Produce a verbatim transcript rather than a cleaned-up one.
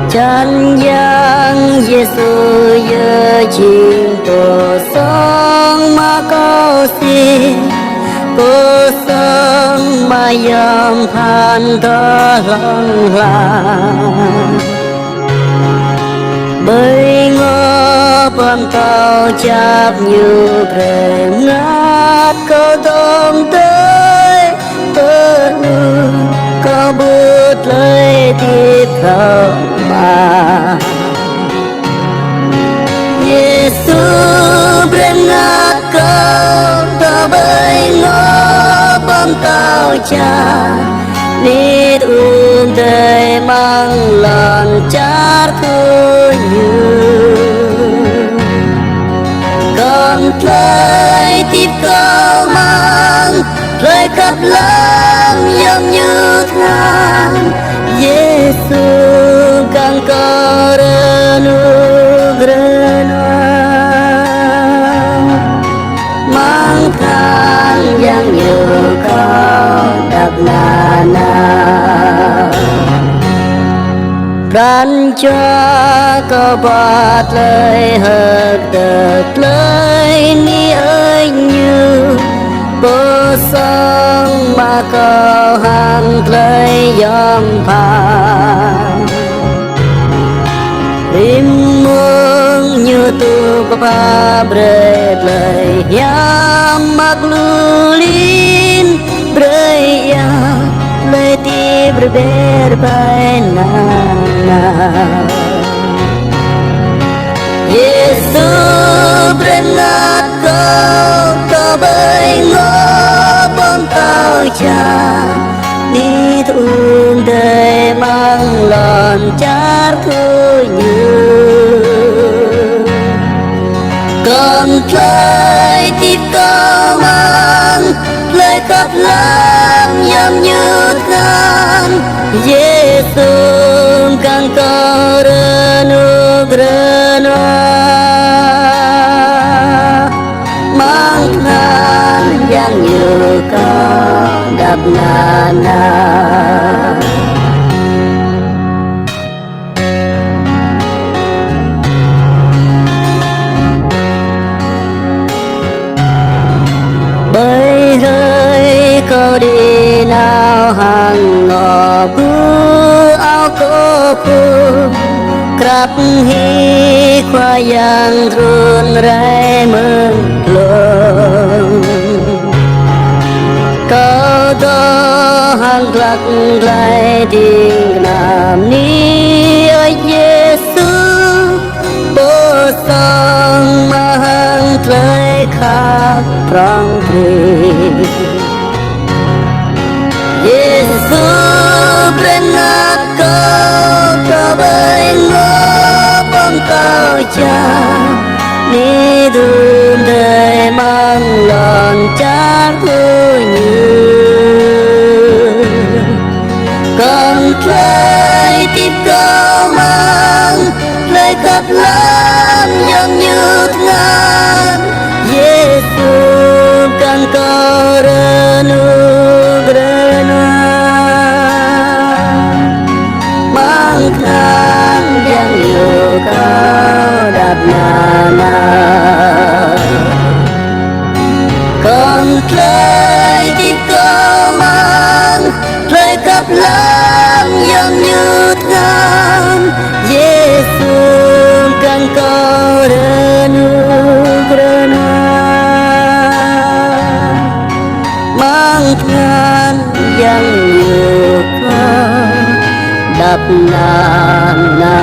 Čang Yang Yêsu yơh jing pô song mă kâo sĭt, pô song mă yom pơphan tơ hlŏng lar. Ƀơi ngŏ pơm tâo čap Ñu brơi bơngăt kâo dŏng tơi, pơ anŭn kâo ƀuh tơlơi hơdip hrŏm hăng. Yêsu brơi bơngăt kâo, kâo ƀơi ngŏ pơm tâo čap, nit ŭn tơi amăng lŏn čar thâo Ñu. Kơnơ̆ng tơlơi hơdip kâo amăng tơlơi khăp lăm yom djŭt tơngan, Yêsu găn kâo rơnŭk rơnua. Amăng tơngan Yang Ñu kâo đaŏ nanao. Pran jua kâo ba tơlơi hơ̆k tơ̆ tơlơi bơni hơơč Ñu, pô song mă kâo hăng tơlơi yom pơphan. Rĭm mông Ñu tŭ pơpha brơi tơlơi hiam mă lu lin, brơi ia tơlơi hơdip rơbeh rơbai nanao. Yêsu brơi bơngăt kâo, kâo ƀơi ngŏ pơm tâo čap, nit ŭn tơi amăng lŏn čar thâo Ñu. Kơnơ̆ng tơlơi hơdip kâo amăng tơlơi khăp lăm yom djŭt tơngan, Yêsu găn kâo rơnŭk rơnua. Amăng tơngan Yang Ñu kâo đaŏ nanao. Ƀơi hrơi kâo đĭ nao hăng ngŏ ƀu ao kơ pơpŭ, krăp hĭ Khua Yang trŭn rai mơ̆ng glông. Kâo dŏ hăng glăk glai ding kơnam bơni hơơč Yêsu, pô song mă hăng tơlơi khăp prong prin. Yêsu brơi bơngăt kâo, kâo ƀơi ngŏ pơm tâo čap, nit ŭn tơi amăng lŏn čar thâo Ñu. Kơnơ̆ng tơlơi hơdip kâo amăng tơlơi khăp lăm yom djŭt tơngan, Yêsu găn kâo rơnŭk rơnua. Amăng tơngan Yang Ñu kâo đaŏ nanao. Kơnơ̆ng tơlơi hơdip kâo amăng tơlơi khăp lăm yom djŭt tơngan, Yêsu găn kâo rơnŭk rơnua. Amăng tơngan Yang Ñu kâo đaŏ nanao.